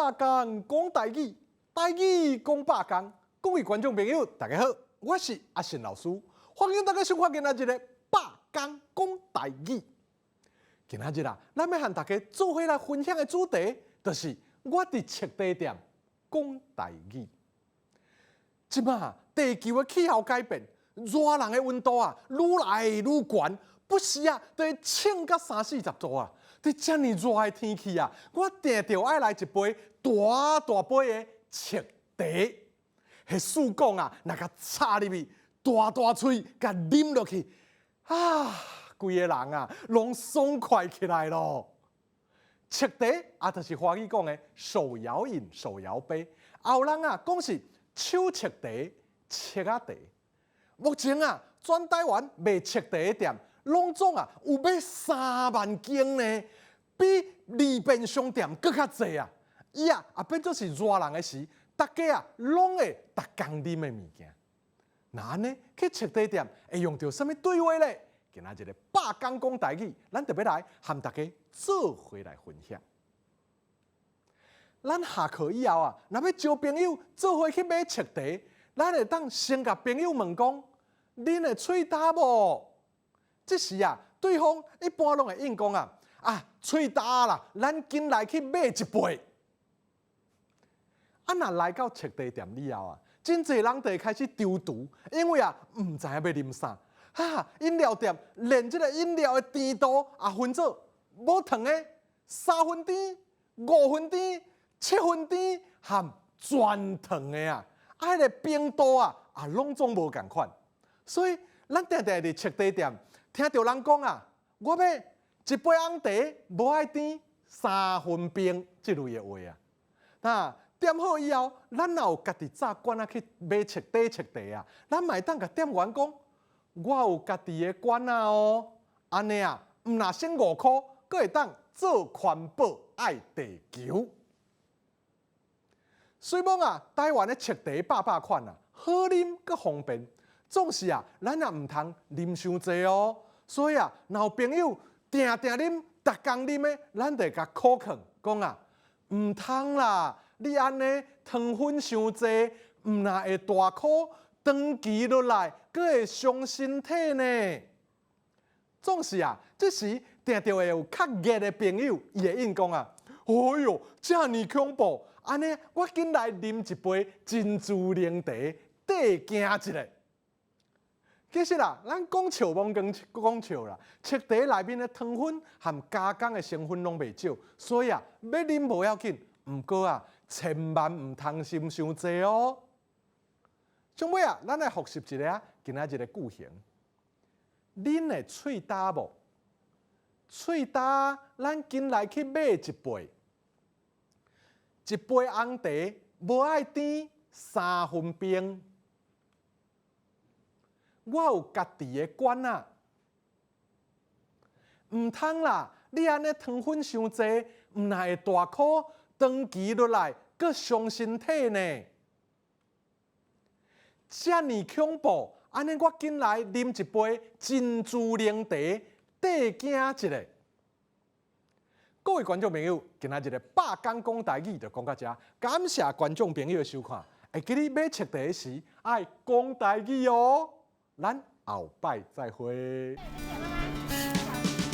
百工講台語，台語講百工。各位觀眾朋友，大家好，我是阿信老師，歡迎大家收看今仔日的百工講台語。今仔日啊，咱欲和大家做伙來分享的主題，就是我佇捙茶店講台語。這馬地球的氣候改變，熱人的溫度啊，愈來愈懸，不時啊，都會衝到三四十度啊！佇遮爾熱的天氣啊，我定著愛來一杯大大杯的捙茶。彼試講啊，若共插入去，大大喙共啉落去，啊，規个人啊，攏爽快起來咯。捙茶啊，就是華語講的手搖飲、手搖杯。也有人啊，講是手捙茶、捙仔茶。目前啊，全台灣賣捙茶的店，攏總啊有欲3萬間呢，比利便商店閣較濟啊！伊啊也變做是熱人的時，大家啊攏會逐工啉的物件。若按呢去捙茶店會用著啥物對話咧？今仔日的百工講台語，咱就欲來和大家做伙來分享。咱下課以後啊，若欲招朋友做伙去買捙茶，咱會當先共朋友問講：恁會喙焦無？這時啊，對方一般攏會應講啊，啊，喙焦啦，咱緊來去買一杯。啊，若來到捙茶店以後啊，真濟人就會開始躊躇，因為啊，毋知影欲啉啥。哈，飲料店連這个飲料的甜度也分做無糖的、3分甜、5分甜、7分甜和全糖的啊。啊，彼个冰度啊，也攏總無仝款。所以，咱定定佇捙茶店聽著人講啊，我欲一杯紅茶，無愛甜，三分冰這類的話啊。那點好以後，咱若有家己紮罐仔去買捙茶捙茶啊，咱嘛會當共店員講，我有家己的罐仔哦。按呢啊，毋若省5箍，閣會當做環保愛地球。雖罔啊，台灣的捙茶百百款啊，好啉閣方便，總是啊，咱也毋通啉傷濟哦。所以啊，若有朋友定定啉、逐工啉的，咱就會共苦勸講啊，毋通啦！你按呢糖分傷濟，毋若會大箍，長期落來，閣會傷身體呢。總是啊，這時定著會有較熱的朋友，伊會應講啊，哎喲，遮爾恐怖！按呢，我緊來啉一杯珍珠奶茶，綴驚一下。其實啦，咱講笑罔講講笑啦，捙茶內面的糖分和加工的成分攏袂少，所以啊，欲啉無要緊，毋過啊，千萬毋通啉傷濟哦。上尾啊，咱來複習一下今仔日的句型。恁會喙焦無？喙焦，咱緊來去買一杯。一杯紅茶，無愛甜，三分冰。我有家己的罐仔，毋通啦！你按呢糖分傷濟，毋若會大箍，長期落來，閣傷身體呢。遮爾恐怖，按呢我緊來啉一杯珍珠奶茶，綴驚一下。各位觀眾朋友，今仔日的百工講台語就講到遮，感謝觀眾朋友的收看。會記得買捙茶時愛講台語哦。咱後擺再會。謝謝媽媽。